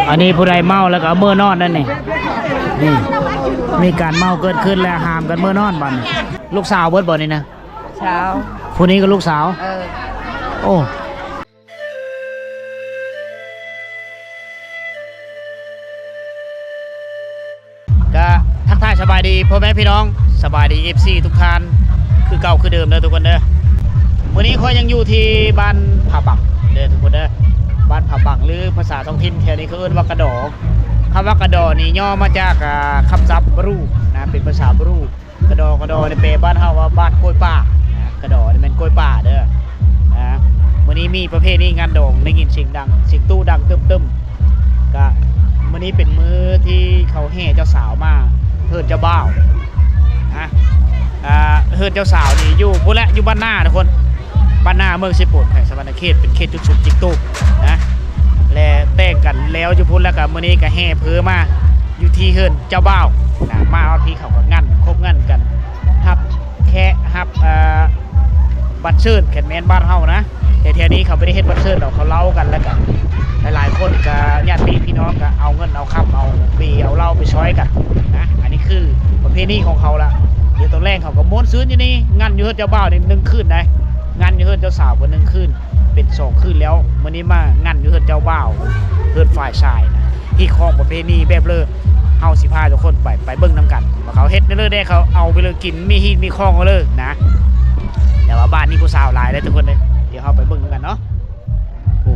ອັນນີ້ຜູ້ໃດເມົາແລ້ວກໍເອົາເມືອນອນນັ້ນນີ້ ນີ້ ມີການເມົາເກີດຂຶ້ນແລ້ວ ຫ້າມກັນເມືອນອນບັດນີ້. ລູກສາວເບິດບໍ່ນີ້ນະ? ສາວ. ຜູ້ນີ້ກໍລູກສາວ? ເອີ. ໂອ້. ກະທັກທາຍສະບາຍດີພໍ່ແມ່ພີ່ນ້ອງ ສະບາຍດີເອັຟຊີທຸກທ່ານ ຄືເກົ່າຄືເດີມເດີທຸກຄົນເດີ. ມື້ນີ້ຂ້ອຍຍັງຢູ່ທີ່ບ້ານຜາບັງເດີທຸກຄົນເດີ. ບ້ານຜາບັງ ຫຼື ພາສາທ້ອງຖິ່ນແຖວນີ້ເຂົາເອີ້ນວ່າກະດໍ. ຄຳວ່າກະດໍນີ້ຫຍໍ້ມາຈາກ ອາ ຄຳສັບບຣູນະ ເປັນພາສາບຣູ. ກະດໍ ກະດໍນີ້ແປບ້ານເຮົາວ່າບ້ານກ້ວຍປ່ານະ. ກະດໍນີ້ແມ່ນກ້ວຍປ່າເດີນະ. ມື້ນີ້ມີປະເພນີງານດອງ ໄດ້ຍິນສຽງດັງ ສຽງຕູ້ດັງຕຶ້ມໆ. ກະມື້ນີ້ເປັນມື້ທີ່ເຂົາແຫ່ເຈົ້າສາວມາເຮືອນເຈົ້າບ່າວນະ. ອາ ເຮືອນເຈົ້າສາວນີ້ຢູ່ພຸ້ນແຫຼະ ຢູ່ບ້ານນາທຸກຄົນ ບ້ານນາ ເມືອງເຊໂປນ ແຂວງສະຫວັນນະເຂດ ເປັນເຂດຈຸດສຸມຈິກຕູບນະ ແລະ ແຕ່ງກັນແລ້ວຢູ່ພຸ້ນ ແລ້ວກະມື້ນີ້ກະແຫ່ເພີມາຢູ່ທີ່ເຮືອນເຈົ້າບ່າວນະ. ມາຮອດພີ້ເຂົາກະງັນ ຄົບງັນກັນ ຮັບແຂກ ຮັບ ເອີ ບັດເຊີນ ແຂກແມ່ນບ້ານເຮົານະ. ແຕ່ແຖວນີ້ເຂົາບໍ່ໄດ້ເຮັດບັດເຊີນດອກ ເຂົາເລົ່າກັນ ແລ້ວກະຫຼາຍໆຄົນກະຍາດຕິພີ່ນ້ອງກະເອົາເງິນເອົາຄຳ ເອົາເບຍເອົາເຫຼົ້າໄປຊ່ອຍກັນນະ. ອັນນີ້ຄືປະເພນີຂອງເຂົາລະ. ດຽວຕອນແລງເຂົາກະມ່ວນຊື່ນຢູ່ນີ້ ງັນຢູ່ເຮືອນເຈົ້າບ່າວນີ້ໜຶ່ງຄືນໃດ໋ ງັນຢູ່ເຮືອນເຈົ້າສາວເພິ່ນໜຶ່ງຄືນ ເປັນສອງຄືນແລ້ວ. ມື້ນີ້ມາງັນຢູ່ເຮືອນເຈົ້າບ່າວ ເຮືອນຝ່າຍຊາຍນະ. ຮີດຄອງປະເພນີແບບເລີ ເຮົາຊິພາທຸກຄົນໄປ ໄປເບິ່ງນຳກັນວ່າເຂົາເຮັດແນວເລີແດ່ ເຂົາເອົາໄປເລີກິນ ມີຮີດມີຄອງເລີນະ. ແຕ່ວ່າບ້ານນີ້ຜູ້ສາວຫຼາຍເດີທຸກຄົນເດີ. ດຽວເຮົາໄປເບິ່ງນຳກັນເນາະ. ໂອ້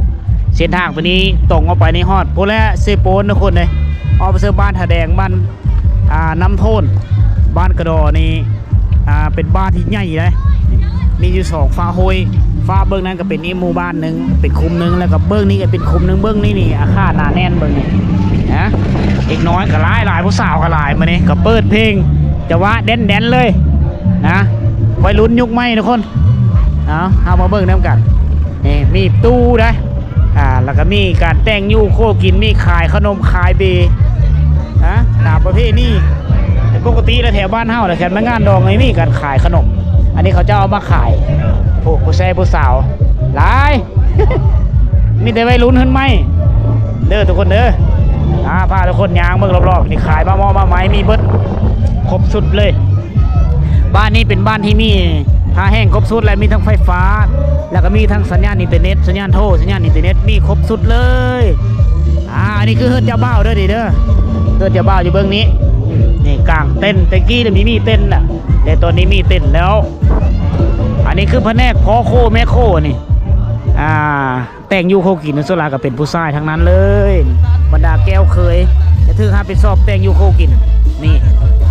ເສັ້ນທາງໂຕນີ້ຕົງອອກໄປນີ້ຮອດພຸ້ນແຫຼະ ເຊໂປນທຸກຄົນເດີ. ອອກໄປເຊີງບ້ານທ່າແດງ ບ້ານ ອາ ນ້ຳໂທນ ບ້ານກະດໍນີ້ ອາ ເປັນບ້ານທີ່ໃຫຍ່ເດ້ ມີຢູ່ສອງຝາຫ້ວຍ ຝາເບື້ອງນັ້ນກະເປັນອີກໝູ່ບ້ານໜຶ່ງ ເປັນຄຸ້ມໜຶ່ງ ແລ້ວກະເບື້ອງນີ້ກະເປັນຄຸ້ມໜຶ່ງ. ເບິ່ງນີ້ ນີ້ ອາຄານໜາແໜ້ນ ເບິ່ງນີ້ນະ. ເດັກນ້ອຍກະຫຼາຍໆ ຜູ້ສາວກະຫຼາຍ ມື້ນີ້ກະເປີດເພງ ຈັງຫວະແດນໆເລີຍນະ ໄວລຸ້ນຍຸກໃໝ່ທຸກຄົນ. ເອົາ ເຮົາມາເບິ່ງນຳກັນ ນີ້ມີຕູ້ເດ້ ອາ ແລ້ວກະມີການແຕ່ງຢູ່ໂຄກິນ ມີຂາຍຂະໜົມຂາຍເບນະ ຕາມປະເພນີ. ແຕ່ປົກກະຕິແລ້ວແຖວບ້ານເຮົານະ ຄັນມາງານດອງນີ້ມີການຂາຍຂະໜົມ ອັນນີ້ເຂົາເຈົ້າເອົາມາຂາຍ. ໂອ້ ຜູ້ຊາຍຜູ້ສາວຫຼາຍ ມີແຕ່ໄວລຸ້ນເຮືອນໃໝ່ເດີທຸກຄົນເດີ. ອາ ພາທຸກຄົນຍ່າງເບິ່ງລອບໆ ນີ້ຂາຍມາໝໍ້ມາໄມ້ ມີເບິດ ຄົບຊຸດເລີຍ. ບ້ານນີ້ເປັນບ້ານທີ່ມີທ່າແຮງຄົບຊຸດ ແລະ ມີທັງໄຟຟ້າ ແລ້ວກະມີທັງສັນຍານອິນເຕີເນັດ ສັນຍານໂທ ສັນຍານອິນເຕີເນັດ ມີຄົບຊຸດເລີຍ. ອາ ອັນນີ້ຄືເຮືອນເຈົ້າບ່າວເດີນີ້ເດີ ເຮືອນເຈົ້າບ່າວຢູ່ເບື້ອງນີ້. ນີ້ກາງເຕັນ ແຕ່ກີ້ນະ ມີ ມີເຕັນນະ ແຕ່ຕອນນີ້ມີເຕັນແລ້ວ. ອັນນີ້ຄືພະແນກພໍ່ໂຄແມ່ໂຄນີ້ ອາ ແຕ່ງຢູ່ຄົບກິນ ສ່ວນຫຼາຍກະເປັນຜູ້ຊາຍທັງນັ້ນເລີຍ ບັນດາແກ້ວເຂີຍຈະຖືກຮັບຜິດຊອບແຕ່ງຢູ່ຄົບກິນ. ນີ້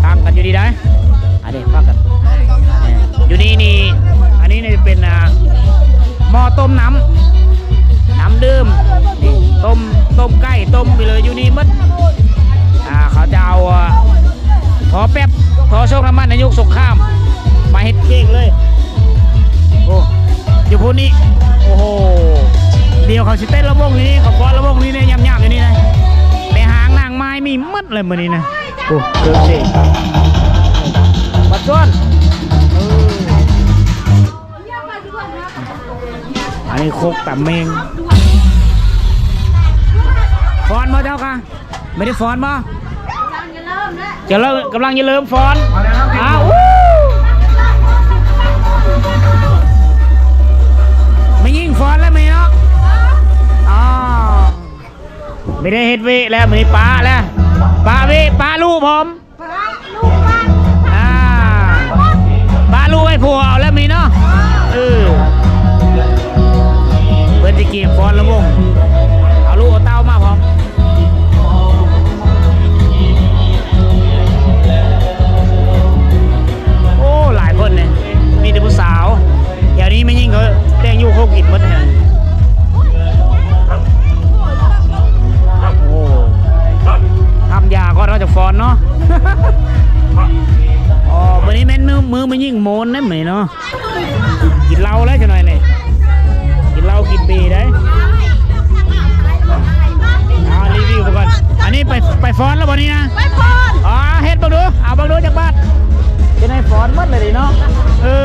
ຕັ້ງກັນຢູ່ນີ້ໄດ໋ ອັນນີ້ຟັງກັນ ຢູ່ນີ້ນີ້ ອັນນີ້ນີ້ເປັນ ອາ ໝໍ້ຕົ້ມນ້ຳ ນ້ຳດື່ມ ນີ້ ຕົ້ມ ຕົ້ມໄກ່ ຕົ້ມໄປເລີຍ ຢູ່ນີ້ໝົດ. ອາ ເຂົາຈະເອົາ ອາ ທໍ່ແປັບ ທໍ່ໂຊກນ້ຳມັນໃນຍຸກສົງຄາມ ມາເຮັດເຄ້ກເລີຍ. ໂອ້ ຢູ່ພຸ້ນນີ້ ໂອ້ໂຫ ດຽວເຂົາຊິເຕັ້ນລຳວົງຢູ່ນີ້ ເຂົາຟ້ອນລຳວົງຢູ່ນີ້ ຍາມໆຢູ່ນີ້ນະ ແມ່ຮ້າງນາງໝ້າຍມີໝົດເລີຍມື້ນີ້ນະ. ໂອ້ ເກີບເສ ບັດຊວນ ເອີ ອັນນີ້ຄົກຕຳແມງ ຟ້ອນບໍ່ເຈົ້າກະ? ບໍ່ໄດ້ຟ້ອນບໍ່? ຈະເລີ່ມ ກຳລັງຈະເລີ່ມຟ້ອນ. ອ້າວ ແມ່ຍິງຟ້ອນແລ້ວມື້ນີ້ເນາະ. ອໍ ບໍ່ໄດ້ເຮັດເວະແລ້ວມື້ນີ້ ປະແລ້ວ ປະເວະ ປະລູກພ້ອມ. ອ່າ ປະລູກໃຫ້ຜົວເອົາແລ້ວມື້ນີ້ເນາະ. ເອີ ເພິ່ນຊິກຽມຟ້ອນລຳວົງ ເອົາລູກເອົາເຕົ້າມາພ້ອມ. ໂອ້ ຫຼາຍຄົນເດ້ ມີແຕ່ຜູ້ສາວ. ດຽວນີ້ແມ່ຍິງເຂົາແຕ່ງຢູ່ຄົບກິນໝົດແຮງ. ໂອ້ ທຳຢາກ່ອນເນາະ ຈະຟ້ອນເນາະ. ອໍ ມື້ນີ້ແມ່ນມື້ ມື້ແມ່ຍິງໂມນເດ້ມື້ນີ້ເນາະ. ກິນເຫຼົ້າແລ້ວຈັກໜ້ອຍນີ້ ກິນເຫຼົ້າກິນເບໄດ໋. ອ່າ ຣີວິວໄປກ່ອນ. ອັນນີ້ໄປ ໄປຟ້ອນແລ້ວບໍ່ນີ້ນະ? ໄປຟ້ອນ. ອໍ ເຮັດເບິ່ງດູ ເອົາເບິ່ງດູຈັກບາດ. ຈະໄດ້ຟ້ອນໝົດເລີຍເນາະ. ເອີ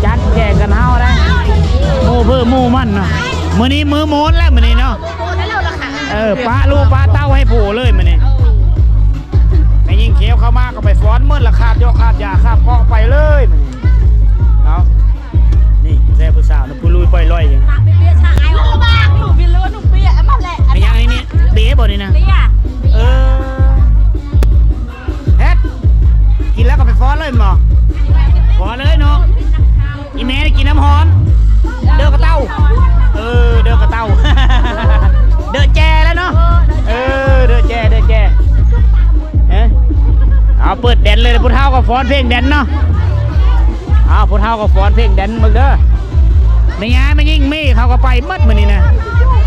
ຈັດແຈກກັນເຮົາໄດ໋ ໝູ່ເພີ່ມໝູ່ມັນເນາະ. ມື້ນີ້ມື້ໂມນແລ້ວມື້ນີ້ເນາະ. ໂມນແລ້ວລະຄ່ະ. ເອີ ເອີ ປະລູກປະເຕົ້າໃຫ້ຜູ້ເລີຍມື້ນີ້. ແມ່ຍິງເຂວເຂົ້າມາກໍໄປຟ້ອນໝົດລະ ຂາດຢອກຂາດຢາຂາດເກາະໄປເລີຍມື້ນີ້. ເອົາ ນີ້ແຊບຜູ້ສາວນະ ຜູ້ລຸຍປ່ອຍລ່ອຍຢູ່. ເປັນຫຍັງນີ້ ເບບໍ່ນີ້ນະ? ເອີ ແພັດ ກິນແລ້ວກໍໄປຟ້ອນເລີຍແມ່ນບໍ່? ຟ້ອນເລີຍເນາະ. ອີແມ່ໄດ້ກິນນ້ຳຮ້ອນ ເດີກະເຕົ້າ ເອີ ເດີກະເຕົ້າ ເດີແຈແລ້ວເນາະ. ເອີ ເດີແຈ ເດີແຈ ເອີ ເອົາ ເປີດແດນເລີຍ. ຜູ້ເຖົ້າກໍຟ້ອນເພງແດນເນາະ. ເອົາ ຜູ້ເຖົ້າກໍຟ້ອນເພງແດນເບິ່ງເດີ. ແມ່ຍາຍ ແມ່ຍິງ ເມເຂົາກໍໄປໝົດມື້ນີ້ນະ.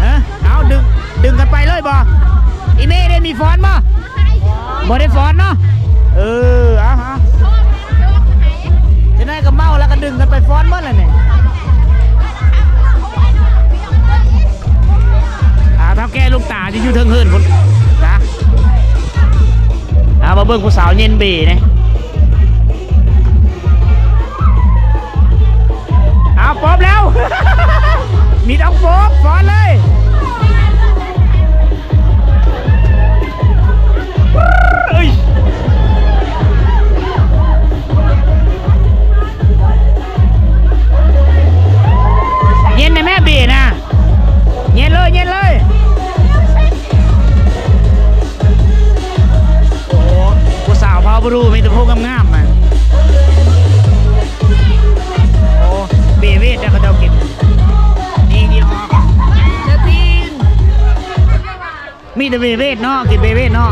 ຮະ ເອົາ ດຶງ ດຶງກັນໄປເລີຍບໍ່? ອີເມເດ ມີຟ້ອນບໍ່? ບໍ່ໄດ້ຟ້ອນເນາະ. ເອີ ເອົາ ເອົາ ຈັກໜ້ອຍກໍເມົາແລ້ວກໍດຶງກັນໄປຟ້ອນໝົດແລ້ວນີ້. ອ່າ ເຖົ້າແກ່ລຸງຕາຈະຢູ່ເທິງເຮືອນພຸ້ນນະ. ອ່າ ມາເບິ່ງຜູ້ສາວເຢັນເບແດ່. ອ້າວ ປົບແລ້ວ ມີຕ້ອງປົບ ຟ້ອນເລີຍ. ເອີຍ ເຢັນແດ່ແມ່ເບນະ. ເຢັນເລີຍ ເຢັນເລີຍ. ໂອ້ ຜູ້ສາວເຜົ່າບຣູ ມີແຕ່ຜູ້ງາມໆ ມາ. ໂອ້ ເບເວດເດ້ ເຂົາເຈົ້າກິນ ນີ້ ຍີ່ຫໍ້ ເຊຕີນ ມີແຕ່ເບເວດເນາະ ກິນເບເວດເນາະ.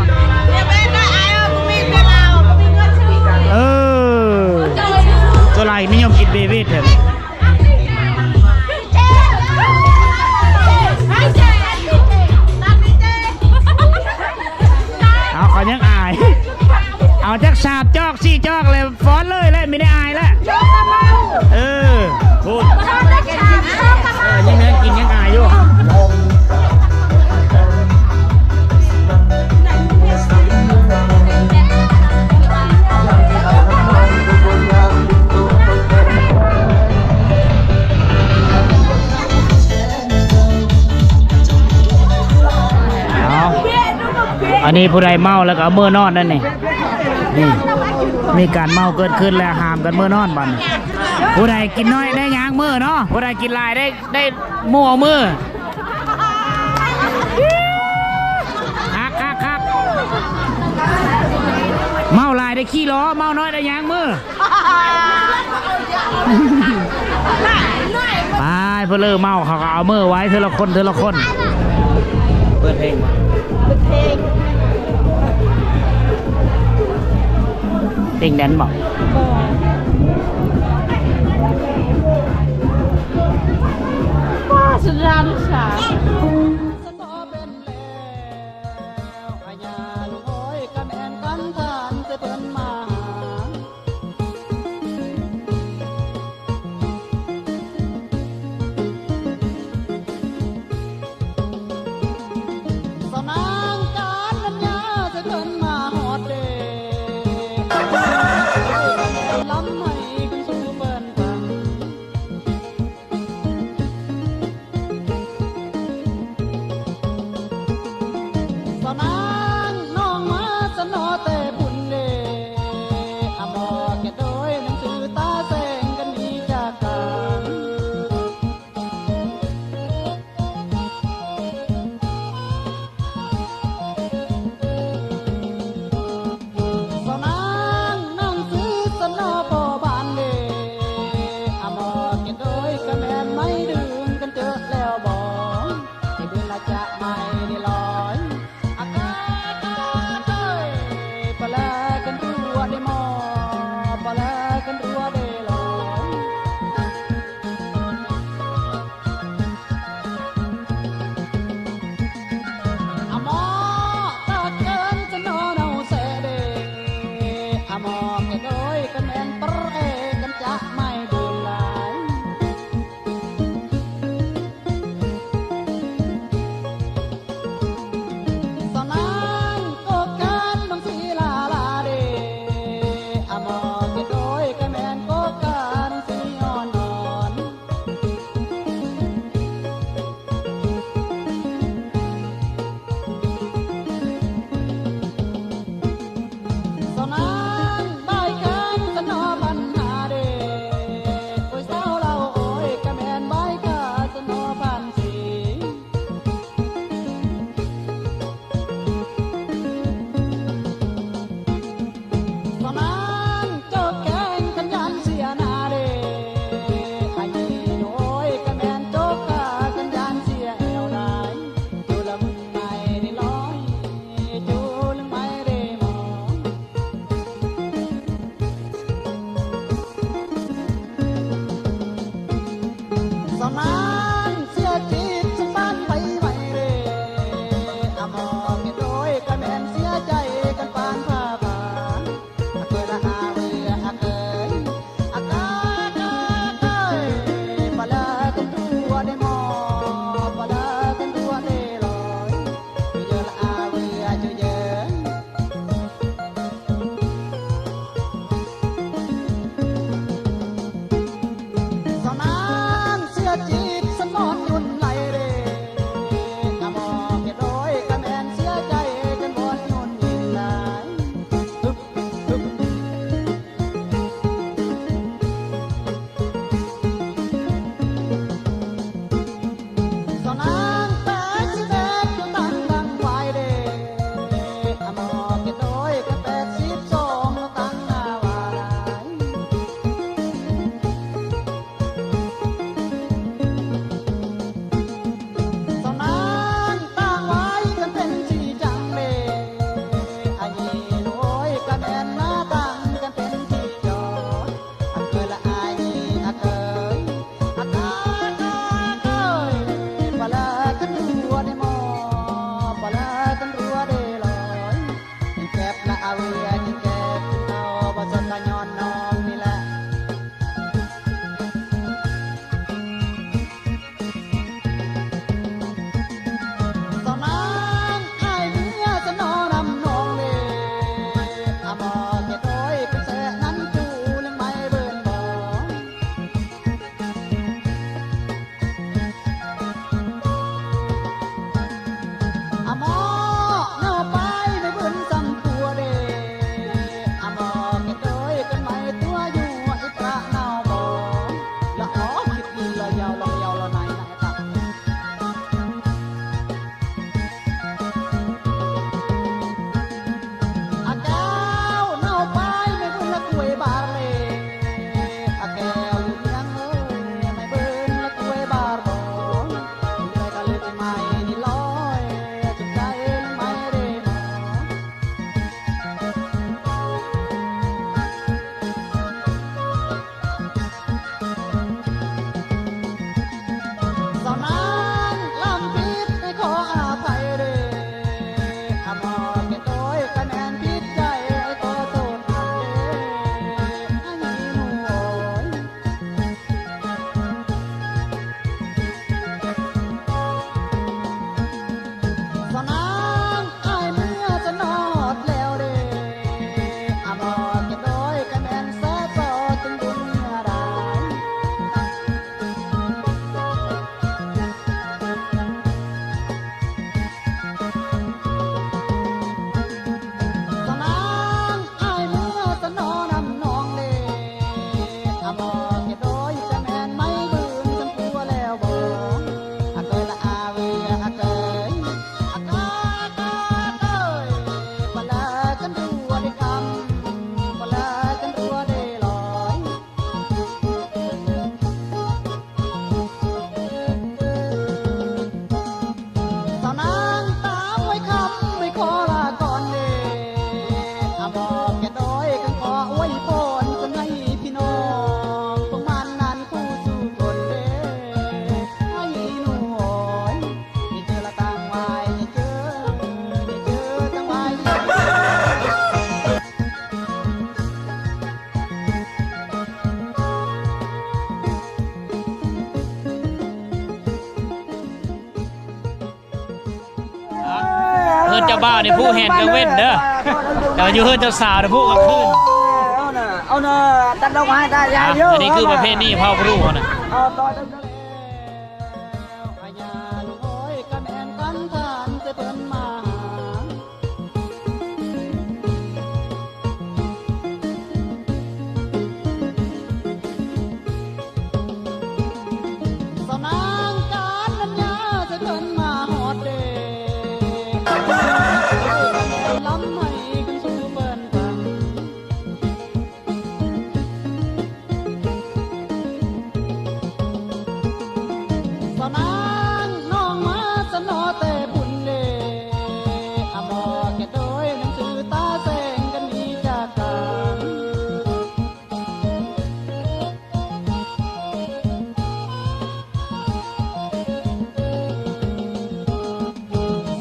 ເບເວດນະ ອ້າຍເອີຍ ບໍ່ມີແຕ່ເຫຼົ້າ ບໍ່ມີເງິນຊື້. ເອີ ສ່ວນຫຼາຍນິຍົມກິນເບເວດແທ້. ເອົາ ເຂົາຍັງອາຍ ເອົາຈັກສາມຈອກ ສີ່ຈອກແລ້ວ ຟ້ອນເລີຍແຫຼະ ມີແຕ່ອາຍແຫຼະ. ເອີ ພຸ້ນ ເອີ ຍັງ ຍັງກິນຍັງອາຍຢູ່. ເອົາ ອັນນີ້ຜູ້ໃດເມົາແລ້ວກໍເອົາເມືອນອນນັ້ນນີ້. ນີ້ ມີການເມົາເກີດຂຶ້ນແລ້ວ ຫ້າມກັນເມືອນອນບັດນີ້. ຜູ້ໃດກິນໜ້ອຍໄດ້ຍ່າງເມືອເນາະ ຜູ້ໃດກິນຫຼາຍໄດ້ ໄດ້ໝູ່ເອົາມື. ຄັກໆໆ ເມົາຫຼາຍໄດ້ຂີ່ລໍ້ ເມົານ້ອຍໄດ້ຍ່າງມື. ໄປ ເພິ່ນເລີເມົາ ເຂົາກໍເອົາມືໄວ້ເທື່ອລະຄົນ ເທື່ອລະຄົນ. ເປີດເພງບໍ່? ເປີດເພງ. ເພງແດນບໍ່? ບໍ່. ປ້າ ສຸດຍອດສາ. ສາວນາງການລັນຍາ ຈະເດີນມາຮອດເດ ລຳໃຫ້ຂຶ້ນສູ່ເພິ່ນຟັງ. ເຮືອນເຈົ້າບ່າວນີ້ຜູ້ແຮ່ນກາງເວັນເດີ ແຕ່ວ່າຢູ່ເຮືອນເຈົ້າສາວນີ້ຜູ້ກາງຄືນ. ເອົານະ ເອົານະ ຕັດດອກໄມ້ໄດ້ ອ່ະ ຢ່າເດີ ອັນນີ້ຄືປະເພນີເຜົ່າບຣູເຮົານະ. ເອົາຕໍ່ ອາຍາລູກເອີຍ ກະແມ່ນກັນທ່ານ ແຕ່ເພິ່ນມາຫາ ສາວນາງການລັນຍາ ແຕ່ເພິ່ນມາຮອດເດ ລຳໃຫ້ຂຶ້ນສູ່ເພິ່ນຟັງ. ສາວນາງນ້ອງມາສະເນາະແຕ່ພຸ້ນເດ ອາໝໍແກ່ໂດຍໜັງສືຕາແສງກັນໜີຈາກກັນ.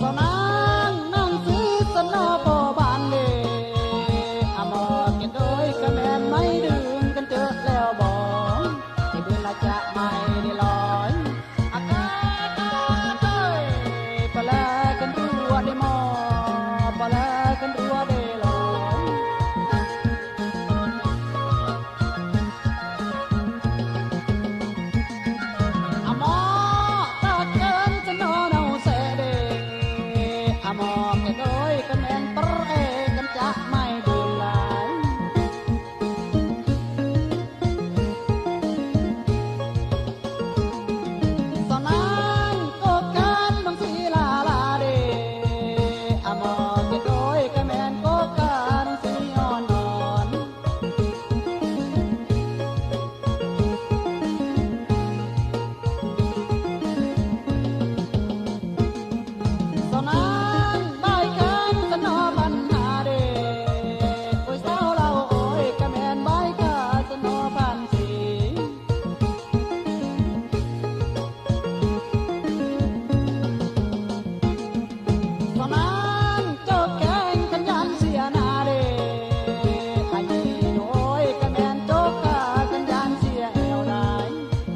ສາວນາງນາງຊື່ສະເນາະພໍ່ບ້ານເດ ອາໝໍແກ່ໂດຍກະແມ່ນໄມ້ດື່ມກັນເຈີແລ້ວບໍ ທີ່ເວລາຈະໄມ້ໄດ້ລອຍ ອາກາດເອີຍ ປະແລກັນຕົວໄດ້ໝໍ ປະແລກັນຕົວໄດ້ລອຍ. ອາໝໍຕາກເກີນສະເນາະເນົ່າແຊະເດ ອາໝໍແກ່ໂດຍກະແມ່ນປະເອກັນຈະໄມ້ດື່ມຫຼາຍ. ສາວນາງກົກການບັງສີລາລາເດ ອາໝໍແກ່ໂດຍກະແມ່ນກົກການບັງສີອ່ອນໆ. ສາວນາງບາຍການສະເນາະບັນຫາເດ ໂອ້ຍສາວລາວໂອ້ຍ ກະແມ່ນບາຍການສະເນາະພັນສີ. ສາວນາງຈົກແກງຄັນຍານເສຍໜ້າເດ ອາຍໂອ້ຍ ກະແມ່ນຈົກກາຄັນຍານເສຍແອວໄດ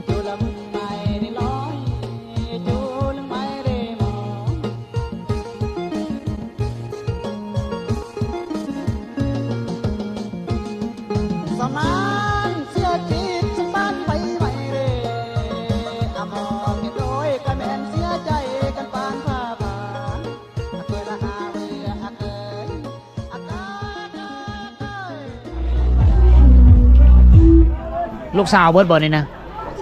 ຈູລະໄມ້ໄດ້ລອຍ ຈູລະໄມ້ໄດ້ມອງ. ສາວນາງເສຍຈິດສະບານໄປໄວເດ ອາໝໍແກ່ໂດຍກະແມ່ນເສຍໃຈກັນປານພາບານ ອາເຄີຍລະອາເວຍ ອາເຄີຍ ອາກາກາເຄີຍ. ລູກສາວເບິດບໍ່ນີ້ນະ?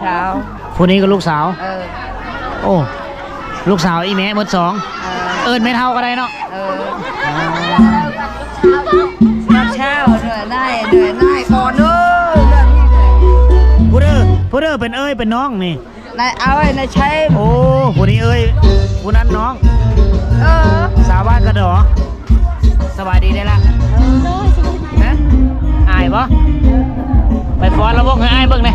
ສາວ ຜູ້ນີ້ກະລູກສາວ. ເອີ ໂອ້ ລູກສາວອີ່ແມ່ເບິດສອງ. ເອີ ເອີ້ນແມ່ເຖົ້າກະໄດ້ເນາະ. ເອີ ເອີ ເໜື່ອຍນາຍ ເໜື່ອຍນາຍກ່ອນເດີ. ຜູ້ເດີ ຜູ້ເດີເປັນເອື້ອຍເປັນນ້ອງນີ້? ນາຍເອື້ອຍ ນາຍໄຊ. ໂອ້ ຜູ້ນີ້ເອື້ອຍ ຜູ້ນັ້ນນ້ອງ. ເອີ ສາວບ້ານກະດໍ. ສະບາຍດີເດ້ລະ. ຮະ ອາຍບໍ່? ໄປຟ້ອນລຳວົງໃຫ້ອ້າຍເບິ່ງແດ່.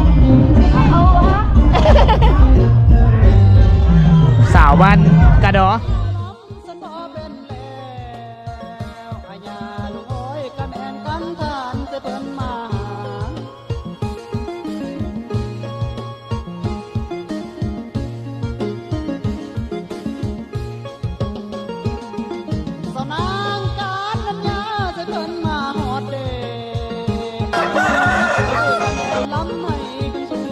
ສາວບ້ານກະດໍ. ສະເນາະເປັນແລ້ວ ອາຍາລູກເອີຍ ກະແມ່ນກັນທ່ານ ແຕ່ເພິ່ນມາຫາ. ສາວນາງການລັນຍາ ໃສ່ເພິ່ນມາຮອດເດ ລຳໃຫ້ຂຶ້ນສູ່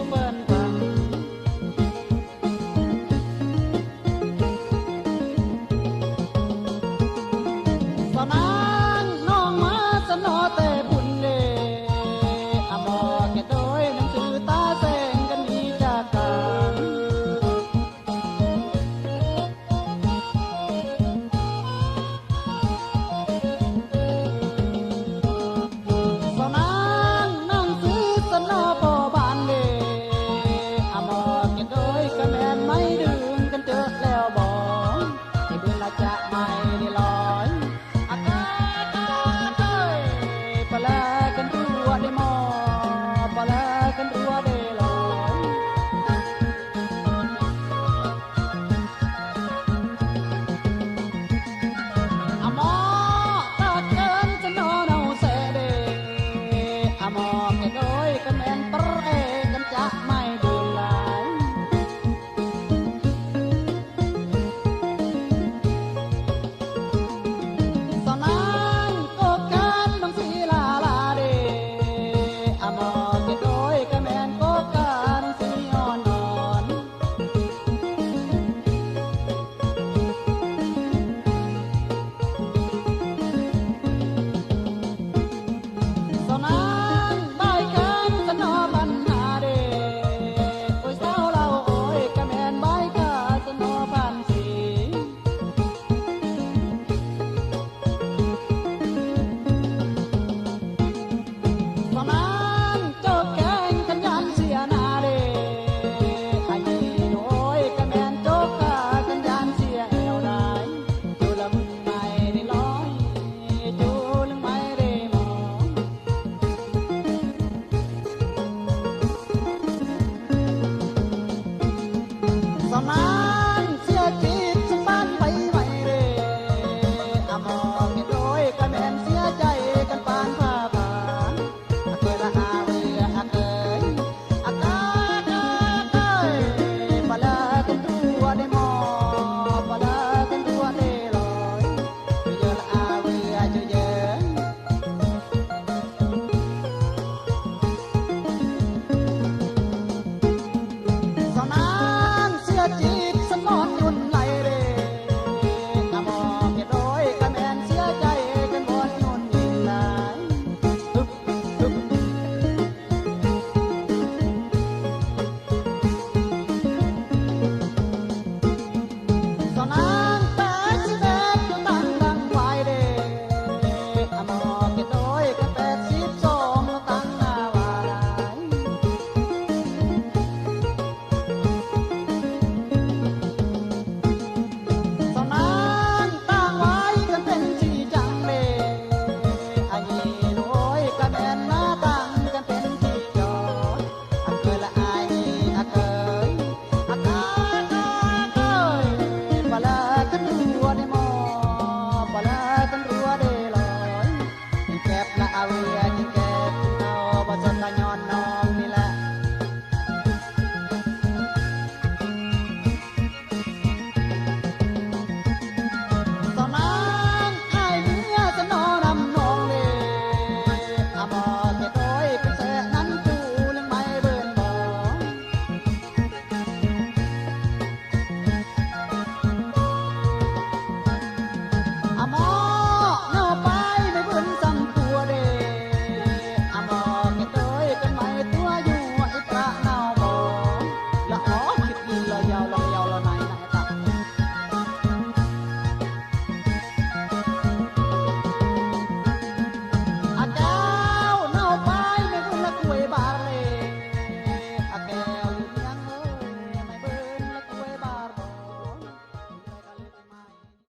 ມາ